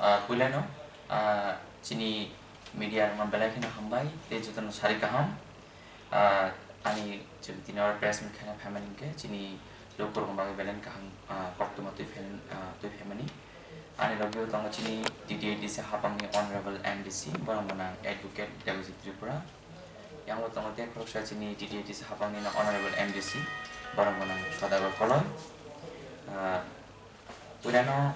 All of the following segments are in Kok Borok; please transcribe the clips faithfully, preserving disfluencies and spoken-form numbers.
Ah, puilano, ah, chini media rokno belai kheno hambai tei jotono sari kaham. Ah, ani chwng tini oro press meet khaina phaimani hinkhe chini lukurokni bagwi belai kaham, ah, koktwma twi phaimani, ah, twi phaimani. Ani logio tongo chini T T A D C hapangni Honorable M D C, borok gwnang Advocate Debojit Tripura. Yango tongo tei khoroksa chini T T A D C hapangni no Honorable M D C, borok gwnang Sodagar Koloi. Ah, puilano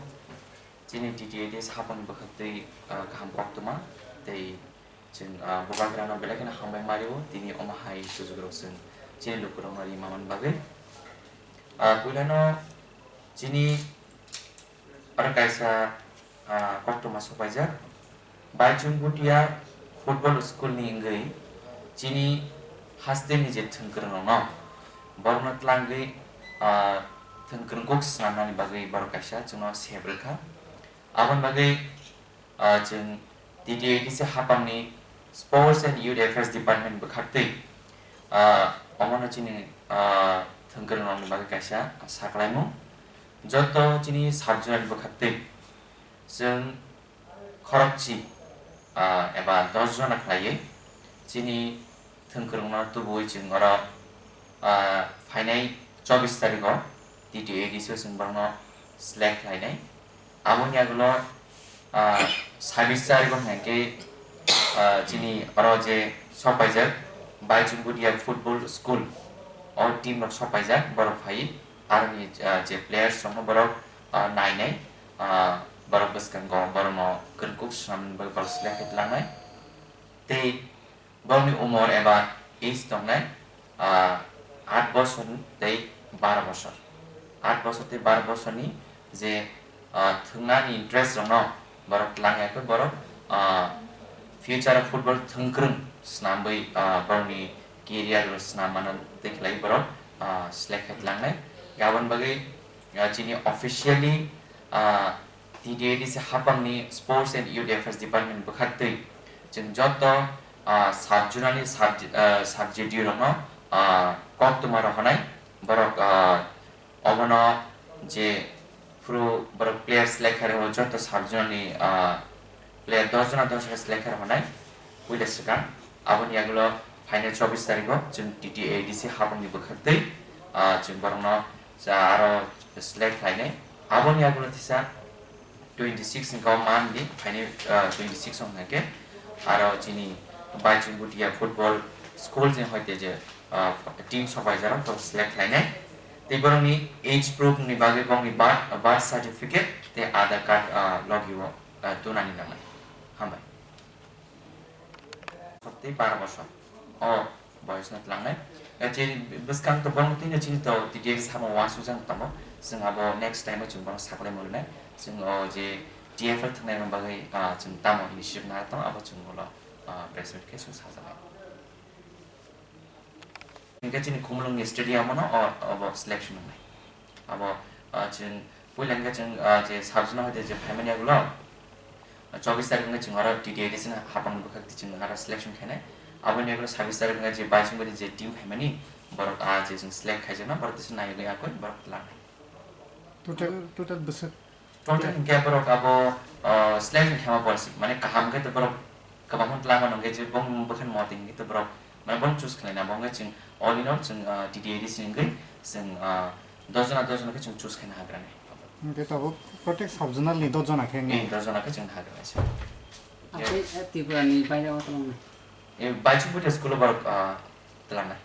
chini T T A D C hapangni bwkhaktwi, ah, kaham koktwma tei chwng, ah, bubagrano belai kheno hambai mario, tini omo hai sujugrok chwng chini lukurokno ri manmani bagwi. Ah, puilano chini oro kaisa, ah, koktwma sopaijak. Baichung Bhutia Football School ni wngwi chini hasteni je thwngkwrwng rokno borokno twlangwi, ah, thwngkwrwng kok swnamnani bagwi borok kaisa chwngno sep rwkha. Aboni bagwi, ah, chwng T T A D C hapangni Sports and Youth Affairs Department bwkhaktwi, ah, omono chini, ah, thwngkwrwng rokni bagwi kaisa sakhlaimung. Joto chini sub-zonal bwkhaktwi chwng khorokchi, ah, eba dos jona khlaiwi chini thwngkwrwngno tubuwi chwng oro, ah, phainai chobbish tarikho T T A D C o chwng borokno select khlainai. Aboni agulo, ah, sabbish tarikho hwnkhe, ah, chini oro je sopaijak Baichung Bhutia Football School, o team rok sopaijak, borok phai aroni, ah, je players rokno borok, ah, nainai, ah, borok bwskango borokno kwrwngkuk swnamnani bagwi borok select khe twlangnai. Tei borokni umor eba age tongnai, ah, aat bosor tei baro bosor. Aat bosor tei baro bosorni je, ah, thwngnani interest rokno borok twlang ya khe borok, ah, future o football thwngkwrwng swnamwi, ah, borokni career rok swnam mano tei khlai borok, ah, select khe tlangnai. Aboni bagwi, ah, chini officially, ah, T T A D C hapangni Sports and Youth Affairs Department bwkhaktwi chwng joto, ah, sub-zonal ni sub-, ah, subject rokno, ah, koktwma rohornai. Borok, ah, obono je phuru borok players select khairokgo joto sub-zonal ni, ah, player dos jona dos jona select khairoknai puila swkang. Aboni yagulo phainai chobbish tarikho chwng T T A D C hapangni bwkhaktwi, ah, chwng borokno cha aro select khlainai. Aboni yagulo tisa twenty six ni kok man di phainai, ah, twenty six wng khe aro chini Baichung Bhutia Football School ni hoite je, ah, team sopaijak rok select khlainai. Tei borokni age proof ni bagwi borokni birth, birth certificate tei Aadhaar card, ah, logio, ah, tunani nangnai. Hambai. Tei baro bosor o boyosno tlangnai. Eh, chini bwskang to borokno tini chini to T T A D C hapang uansukjak tongo. Chwng abo next time o chwng bono saklai mwnai. Chwng o je T F L thwngnai rok bagwi, ah, chwng tamo initiative nai tong abo chwng ulo, ah, press meet khe chwng sajaknai. Hingke chini Khumulwng ni stadium o no o, obo selection wngnai. Abo, ah, chwng puila hingke chwng, ah, je sub-zonal hoite je phaimani yagulo, ah, chobbish tarikh hingke chwng oro T T A D C ni hapang ni bwkhak twi chwng oro selection khainai. Aboni yagulo sabbish tarikh hingke je Baichung Bhutia je team phaimani, borok, ah, je chwng select khaijakno, borok tisa naiwi yakwi borok twlangnai. Total, total bwswk Total hingke borok abo, ah, selection khema policy, mane kaham khe to borok kwbangma twlangma nungkhe je bong bwkhan motwi hingkhe to borok, mane bong choose khlaina, bo hingkhe chwng all in all chwng, ah, T T A D C ni hingkhe chwng, ah, dos jona, dos jona khe chwng choose khaina hagrani. Hingkhe tabuk protect sub-zonal ni dos jona khe wngya? Eh, dos jona khe chwng hagrani se. Abo tei, eh, Tripura ni baire o tongmani? Eh, Baichung Bhutia school o borok, ah, twlangnai.